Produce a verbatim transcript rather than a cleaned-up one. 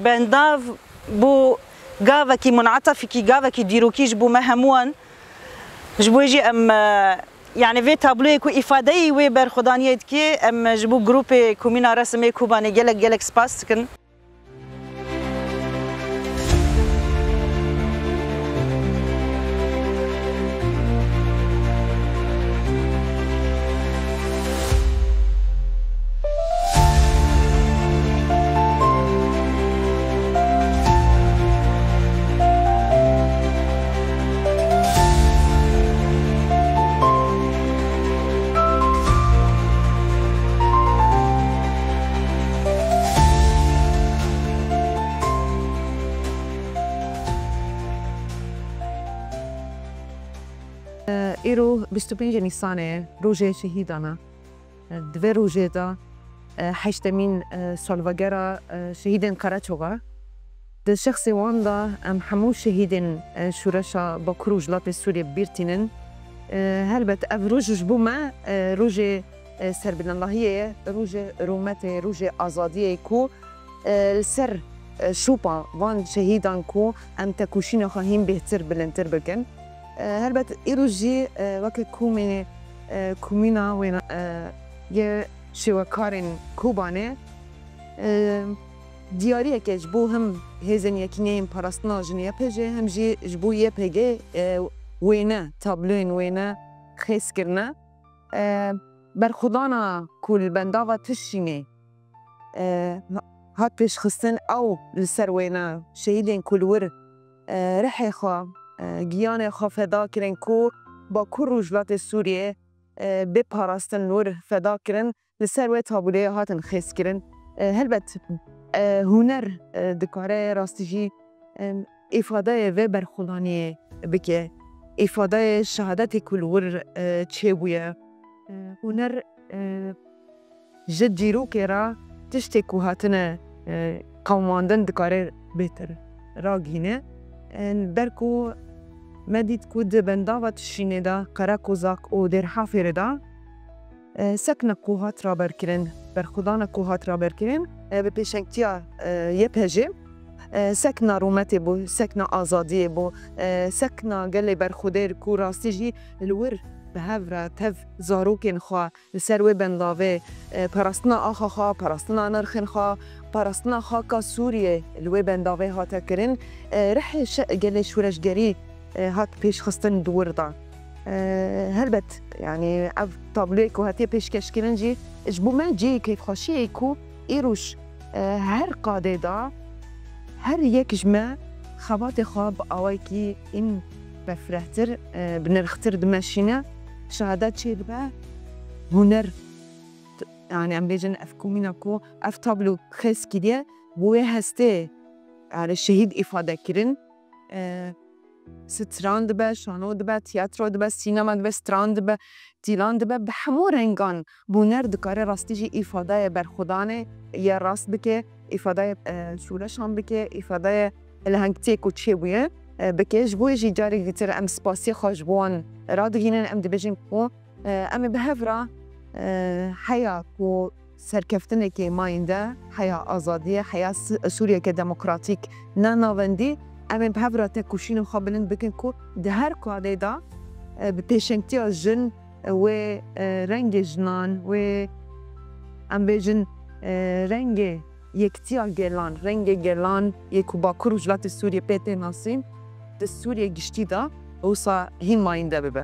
Bendav bû gavekî munatefîkî, gavekî dîrokî ji bo me hemûyan. Ji bo jî em, e, yani vê tabloyê ku îfadeyî wê berxwedaniyê dike, em ji bo grûpê Komîna Resimê Kobanê gelek gelek spas dikin. Îro bîst û pêncê Nîsanê, rojê şehîdan e. Di vê rojê de, e, heştemîn, e, salvegera, e, şehîdên Qereçoxa. Di şexsê wan de em hemû şehîdên, e, şoreşa Bakur û Rojhilatê Sûriyê bi bîr tînin. E, helbet ev roj ji bo me, e, rojê, e, serbilindahiyê ye, rojê rûmetê, rojê azadiyê ku, e, li ser, e, şopa van şehîdan ku em tekoşîna xwe hîn bêhtir, bilindtir bikin. E, helbet îro jî, e, weke komê, e, komîna wêna, e, yê şêwekarên Kobanê, e, diyariyeke ji bo him hêzên yekîneyên parastina jin Y P G, him jî ji bo Y P G, e, wêne, tabloyên wêne xêz kirine. E, berxwedana ku li bendava Tişînê, e, hat pêşxistin, ew li ser wêne şehîdên ku li wir, e, rihê xwe, e, giyanê xwe feda kirin ku Bakur Rojhilatê Sûriyê, e, bê parastin li wir feda kirin, li ser wê tabloyê hatin xêzkirin. E, helbet, e, huner, e, dikare rastî jî, e, îfadeyê vê berxwedaniyê bike, îfadeyê şehadetê ku li wir, e, çêbûye. E, huner, e, ji dîrokê re tiştê ku hatine, e, qewimandin dikare bêtir ragihîne. E, ber ku me dît ku di bendava Tişînê de, Qerekozak û Dêrhafêrê de, e, sekna ku hat raberkirin, berxwedana ku hat raberkirin, e, bi pêşengtiya, e, Y P G, e, sekna rûmetê bû, sekna azadiyê bû, e, sekna gelê berxwedêr ku rastî jî li wir bi hev re tev zarokên xwe li ser wê bendavê, e, parastina axa xwe, parastina nirxên xwe, parastina xaka Sûriyê li wê bendavê hate kirin. E, rihê şe-, gelê şoreşgerî, e, hat pêşxistin di wir de. E, helbet, yanî ev tabloyê ku hatiye pêşkêşkirin jî ji bo me cihê kêfxweşiyê ku îroj, e, her qadê de her yek ji me xebatê xwe bi awayekî în befrehtir, e, bi nirxtir dimeşîne, şehadet çêdibe, huner, yanî em bêjin ev komîna ku ev tablo xêz kiriye, bo wê hestê, yanî şehîd îfade kirin, e, stran dibe, şano dibe, tiyatro dibe, sînema dibe, stran dibe, dîlan dibe, bi hemû rengan huner dikare rastî jî îfadeyê berxwedanê ye rast bike, îfadeyê, e, şoreşan bike, îfadeyê lehengtiyê ku çêbûye, e, bike. Ji bo wê jî carek dîtir em spasiyê xwe ji bo wan radigihînin, em dibêjin ku, e, em ê bi hev re, e, heya ku serkeftinekê mayînde, heya azadiyê, heya S-, Sûriyeke demokratîk ne navendî, em ê bi hev re tekoşînên xwe bilind bikin ku di her qadê de, e, bi pêşengtiya jin, e, wê, e, rengê jinan, wê, em bêjin, e, rengê yektiya gelan, rengê gelan yê ku Bakur û Rojhilatê Sûriyê pê tê nasîn, di Sûriyê giştî de wisa hîn mayînde bibe.